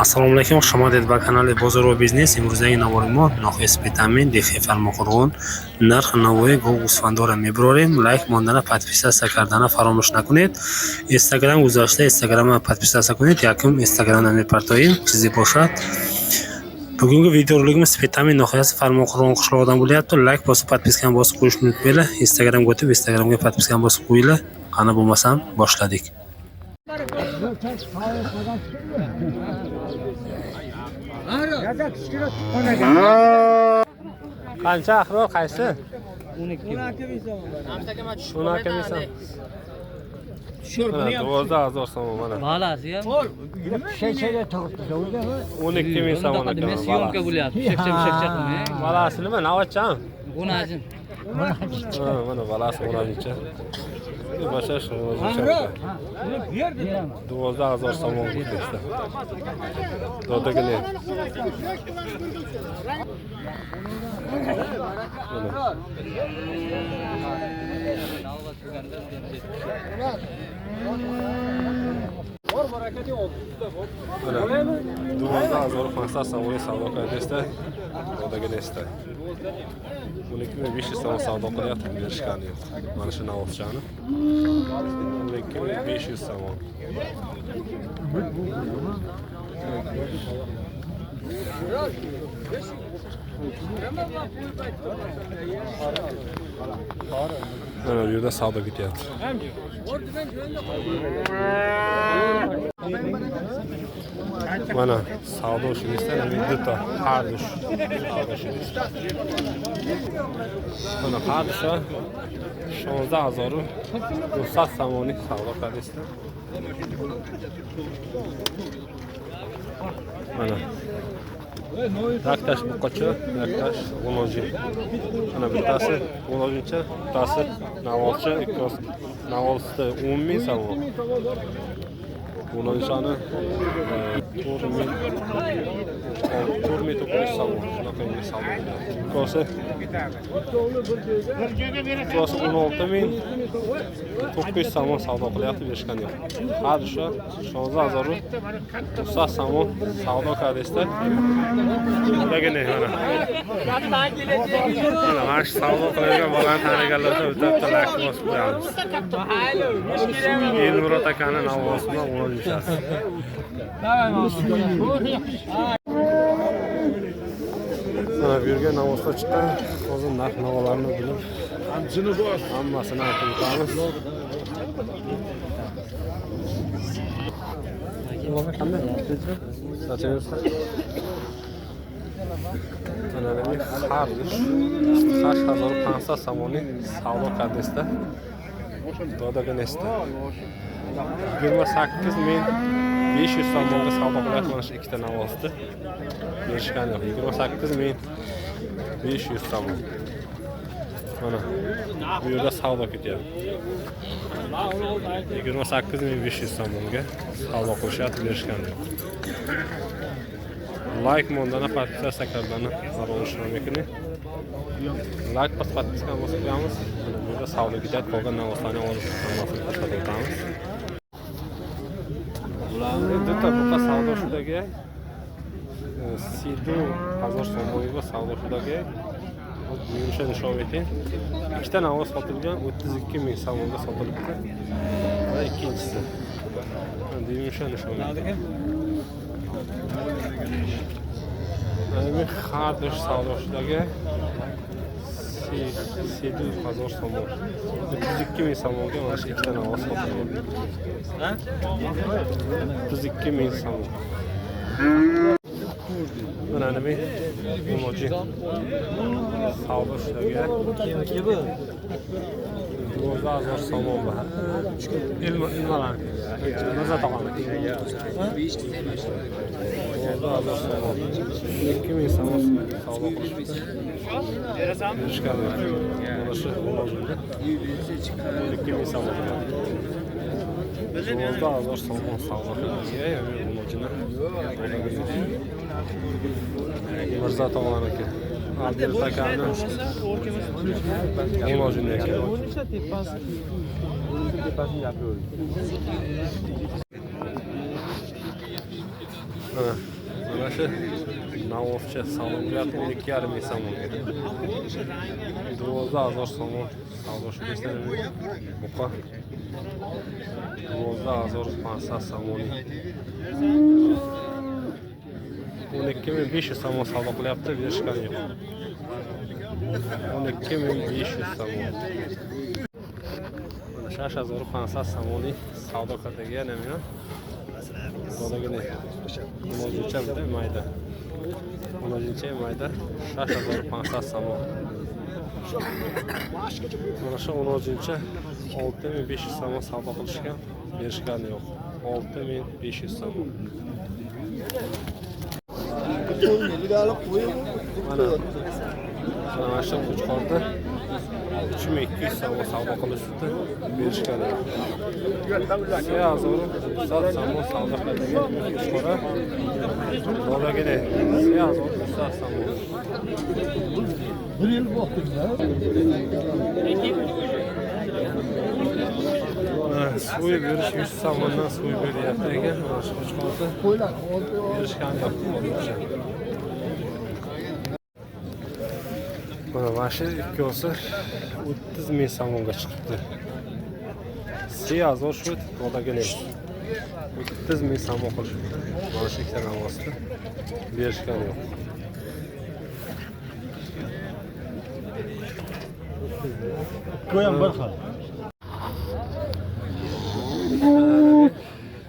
Ассалому алайкум, хуш омадед ба канали Бозор ва бизнес. Имрӯзаи навори мо ноҳияи Спитамен, деҳаи Фармоқурғон, нархи навои гов гӯсфандора мебарорем. Лайк мондана, подписаться кардана фаромӯш накунед. Инстаграм гузашта, инстаграма подписаться кунед, якум инстаграм мепартоем, чизе бошад. Bugungi videorolikimiz Spitamen nohiyasi Farmonqo'rg'on qishlog'idan bo'lyapti. Layk bosib, подписка ni bosib qo'yishni unutmanglar. Instagramga o'tib, Instagramga подписка ni bosib qo'yinglar. Qani bo'lmasam, boshladik. Qancha ahror qaysi? 12 ming so'm. Mana 12 000 so'm mana. Balasi ham 12 ming so'm Bunaqa ekan. demay, syomka bo'lyapti. Pishakcha pishakcha qilmay. Balasi nima? Navbatchami? O'najin. Ha, mana balasi o'najincha. Boshlash o'najincha. 12 000 so'm ketdi. Dodagini. Mana. Mana 12 500 so'mga savdo qilyapti. Dodagini esta. 12 500 so'm savdo qilyapti, berishgani yo'q. Mana shu navotchani. 12 500 so'm. Mana bu yerda savdo ketyapti. Mana savdo shunisi, bitta hardush savdo shunisi. Mana hardusha 16 900 somoni savdo qilyapti. Mana yaktash buqacha, yaktash g'uloji. Mana bittasi g'ulojincha, bittasi navolcha, ikkosi navolsida 10 ming so'm. G'ulojchani 4 ming, 4 900 so'm. Shunaqa savdo qilyapti. Ikkosi 16 900 so'm savdo qilyapti, berishgan yo'q. Har o'sha 16 900 so'm savdo qilyapti. Mana mana. Mana mana shu savdo qiladigan bolani taniganlar bitta bitta layk bosib qo'yamiz. Elmurod akani navosi bilan o'rnashasi. Mana bu yerga navoslar chiqqan. Hozir narx navolarni bilib, hammasini aytib o'tamiz. Qanday? Charchamayapsizlar? Mana demak, hardush 8500 somoni savdo qadesda. Dodaga nesta. 28 500 so'mga savdo qilyapti mana shu ikkita navosni. Berishgani yo'q. 28 500 so'm. Mana bu yerda savdo ketyapti. 28 500 so'mga savdo qilishyapti, berishgani yo'q. Layk mondana, подписаться kardani faromush namekuni. Layk bosib, подписка bosib qo'yamiz. Mana bu yerda savdo ketyapti, qolgan navoslarni olib hammasini ko'rsatib o'tamiz. Bularni bitta buqa savdo shudagi 32 000 so'mga savdo shudagi. Buyurishga nishon eting. Ikkita navos sotilgan, 32 ming so'mga sotilibdi. Va ikkinchisi. Buyurishga nishon eting. Mana hardush savdo shudagi 32 000 so'm. 32 ming so'mga mana shu ikkita navos sotilgan. 32 ming so'm. Mana nima? Uloji. Savdo shudagi 12 000 so'm bu. Ilm ilmalar. Mirza tog'aniki. 12 000 so'm. 2 ming so'm savdo qilishibdi. Berishgan. Mana shu ulojini 12 ming so'm. 12 000 so'm savdo qilgan. Ulojini. Mirza tog'aniki. Abdul akani ulojini ekan. Mana shu navovcha savdo bo'lyapti 12,5 ming so'mga. 12,000 so'm savdo shu buqa 12,500 somoni. 12,500 so'm savdo qilyapti, berishgani yo'q. 12,500 so'm. Mana 6,500 somoni savdo qiladigan yana. Dodagina unojincha bitta mayda. Unojincha mayda 6,500 so'm. Mana shu unojincha 6,500 so'm savdo qilishgan, berishgani yo'q. 6,500 so'm. Mana shu qo'chqorda 3200 so'm savdo qilishibdi, berishgani yo'q. 3300 so'm savdo qiladigan qo'chqora. Dodagina 3300 so'm. Bir yil boqdik ya. So'yib berish 100 so'mdan so'yib beryapti ekan. Mana shu qo'chqorda Qo'ylar olti berishgani yo'q hozircha. Mana shu ikkovsi 30 ming so'mga chiqibdi. 3000 shu dodagina 30 ming so'm qilishibdi. Mana shu ikkita navosni berishgani yo'q. Qo'yam bir xil.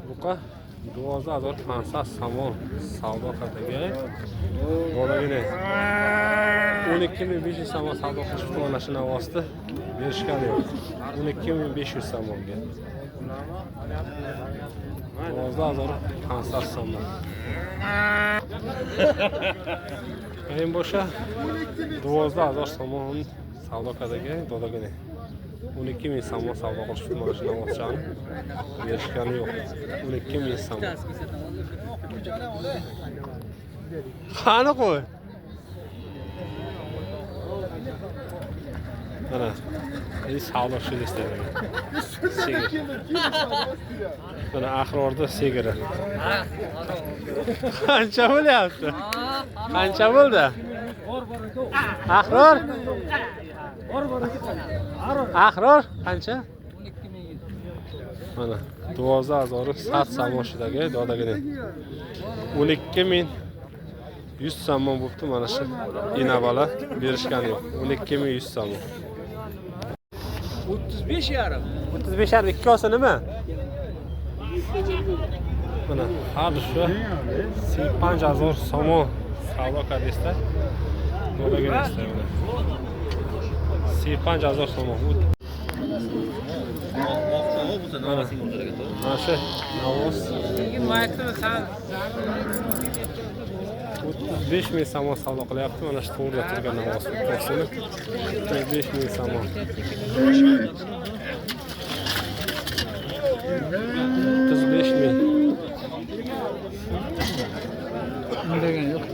Buqa 12,500 somon savdo qiladigan. Dodagina 12,500 somon savdo qilishibdi mana shu navosni berishgani yo'q. 12,500 somonga. 12,500 somon. Keyin bo'sha 12,000 somon savdo qiladigan dodagina 12,000 so'm savdo qilishibdi mana shu navotchani. Berishgani yo'q. 12,000 so'm. Qani qo'y? Mana savdo shuni. Mana Ahrorda sigiri. Qancha bo'lyapti? Qancha bo'ldi? Ahror? Ahror qancha? Mana 12,100 so'm shudagi dodagina. 12,100 so'm bo'pti mana shu inabala berishgani yo'q. 12,100 so'm. 35,5. 35,5 ikkosi nima? Mana har shu 35,000 so'm savdo qildingizda. Dodagina mana. 35,000 so'm. Mana shu navoz 35,000 so'm savdo qilyapti. Mana shu to'g'rida turgan navoz ikkosini 35,000 so'm. 35,000. Undagan yo'q.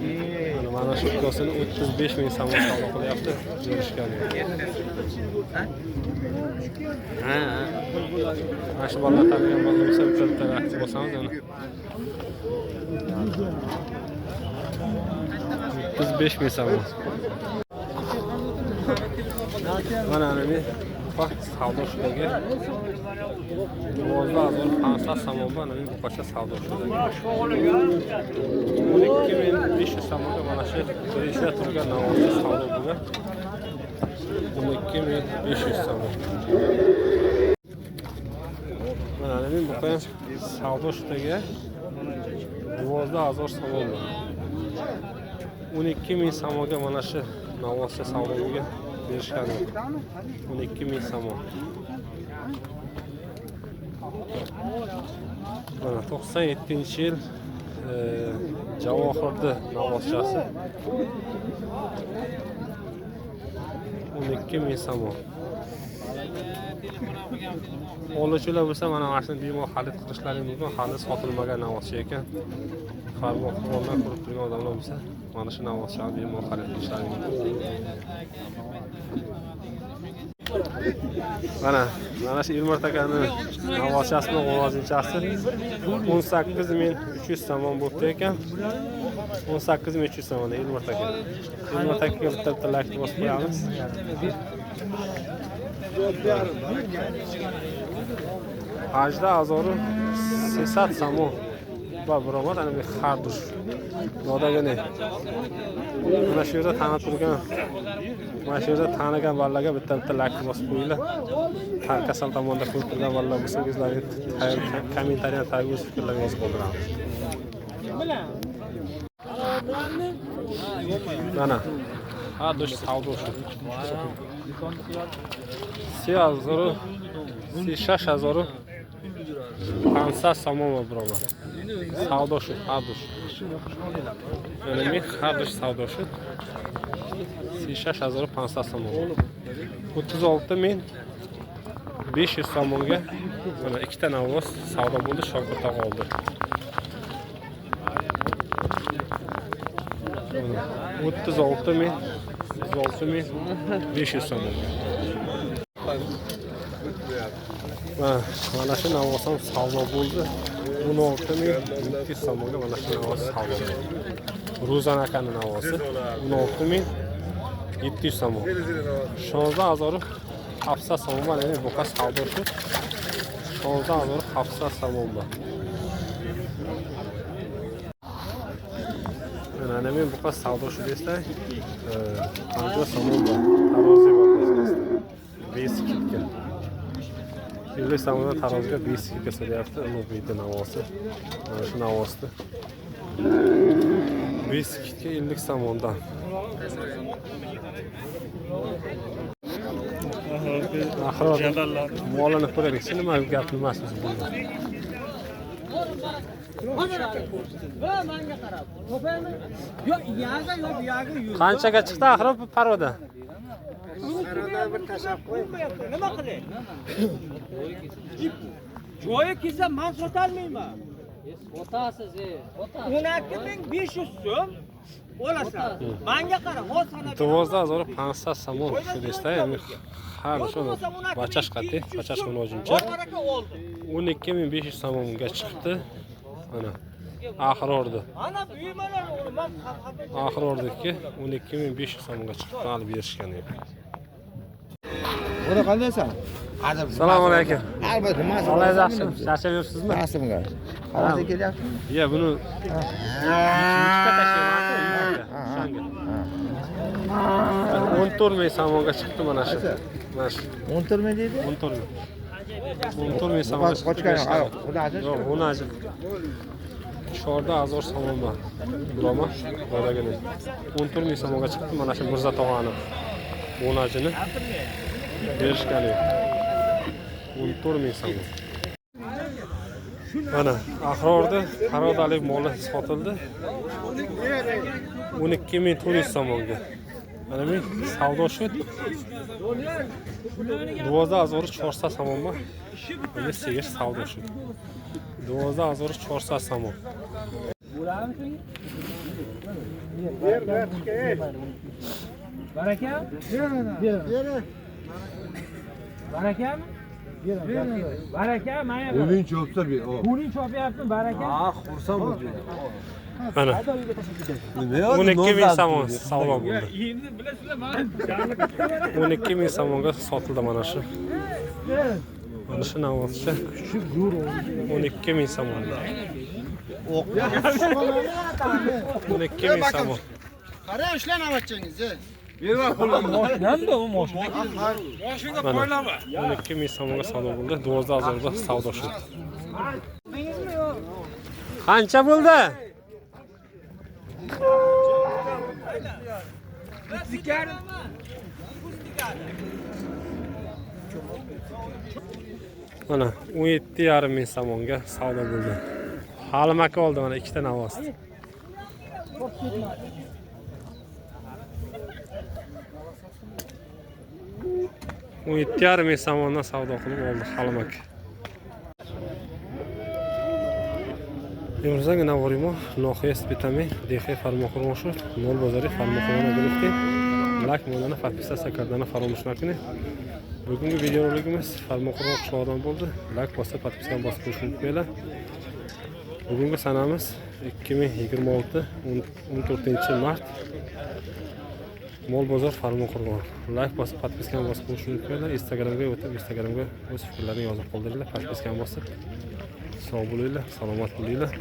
Mana shu ikkosini 35,000 so'm savdo qilyapti. Berishgani yo'q. Ha. Mana shu bolalar tanigan bolalar bo'lsa, bitta vaqti bo'lsamiz ana. 35,000 so'm. Mana ana savdo shudagi 12,500 so'm mana bu buqacha savdo shudagi. 12,500 so'mga mana shu birinchida turgan navotchi savdo bo'lgan. 12,500 so'm. Mana bu buqa ham savdo shudagi 12,000 so'm. 12,000 so'mga mana shu navotchi savdo bo'lgan. Berishgani yo'q. 12,000 so'm. Mana 97-yil Javohirda navotchasi 12,000 so'm. Oluvchilar bo'lsa mana shuni bemalol xarid qilishlari mumkin. Hali sotilmagan navotchi ekan. Farmoq qo'ldan ko'rib turgan odamlar bo'lsa, mana shu navotchani bemalol xarid qilishlari mumkin. Mana, mana shu Elmurod akani navochasi bilan g'o'nozinchasi 18 300 somon bo'pti ekan. 18 300 somon Elmurod aka. Elmurod akaga bitta bitta like bosib qo'yamiz. 18 300 somon va biromad ana bu xardush. Dodagini. Mana shu yerda tanib turgan, mana shu yerda tanigan bolalarga bitta bitta like bosib qo'yinglar. Har kasal tomonda ko'rib turgan bolalar bo'lsa, o'zlaringiz kommentariya tagiga o'z fikrlaringizni yozib qoldiramiz. Mana xardush savdo shu. 36 500 somon va biromad. Savdo shu, xardush. Mana men xardush savdo shu. 36 500 somon. 36 500 somonga mana ikkita navoz savdo bo'ldi, Shokir tog'a oldi. 36 500 somonga. Mana shu navoz ham savdo bo'ldi. 16 700 somonga mana shu navoz savdo bo'ldi. Ro'zan akani navozi 16 700 somon. 16 700 somon mana endi buqa savdo shu. 16 700 somon bor. Mana men buqa savdo shu desa, 50 somon bor. Tarozi bor o'zimizda. 5 kitga. 50 somondan taroziga 5 kitga solyapti. Ulug'bekning navosi. Mana shu navosni 5 kitga 50 somondan. Axir molini ko'raylikchi, nima gap nimasi o'zi bunda. Qanchaga chiqdi axir bu paroda? Bir tashlab qo'y. Nima qilay? Joyi kelsa men sotolmayman. Sotasiz, sotasiz. 12 500 so'm olasan. Menga qara, hozir sana 12 500 somon shu desa, ya'ni har shuni bachash qati, bachash unojincha 12 500 somonga chiqdi. Mana Ahrordi. Ana buymalar o'g'lim, men Ahrordiki 12 500 somonga chiqdi, olib berishgan edi. Buni qandaysan? Assalomu alaykum. Albatta, Sog'ligingiz yaxshimi? Charchab yuribsizmi? Yaxshimga. Hozir kelyapsizmi? Ya buni YouTube'ga tashlayman, YouTube'ga. O'shanga. 14 ming somonga chiqdi mana shu. Mana shu. 14 ming deydi? 14 ming. 14 ming somonga chiqdi. Qochgan, uni Yo'q, uni ajib. 14 000 somon bor. Biroma, boyagini. 14 ming somonga chiqdi mana shu Mirza tog'ani. O'najini berishgani yo'q. 14 ming somon. Mana Ahrorda parodalik moli sotildi. 12 400 somonga. Mana men savdo shu 12 400 somonmi? Mana sigir savdo shu. 12 400 somon. Baraka? Barakami? Baraka, mana O'ling chopsa bir. Puling chopyapti, baraka. Ha, xursand bo'ldi. Mana 12 ming somon savdo bo'ldi. Endi bilasizlar, mana 12 ming somonga sotildi mana shu. Mana shu navbatchi 12 ming somon. 12 ming somon. Qara, ishlanavachangiz. Moshinamda u moshina. Mana 12 ming somonga savdo bo'ldi. 12 000 savdo shu. Qancha bo'ldi? Mana 17,5 ming somonga savdo bo'ldi. Halim aka oldi mana ikkita navoz. 17,5 ming somondan savdo qilib oldi Halim aka. Imruzagi navori mo nohiya Spitame dehe Farmoqo'rg'on shud mol bozori Farmoqo'rg'onga гирифтем. Лайк мондана, подписаться кардана фаромӯш накунед. Bugungi videorolikimiz Farmonqo'rg'on qishlog'idan bo'ldi. Layk bosib, подписка ni bosib qo'yishni unutmanglar. Bugungi sanamiz 2026 14 mart. Mol bozor, Farmonqo'rg'on. Layk bosib, подписка ni bosib qo'yishni unutmanglar. Instagramga o'tib, Instagramga o'z fikrlarini yozib qoldiringlar. Подписка ni bosib. Sog' bo'linglar, salomat bo'linglar.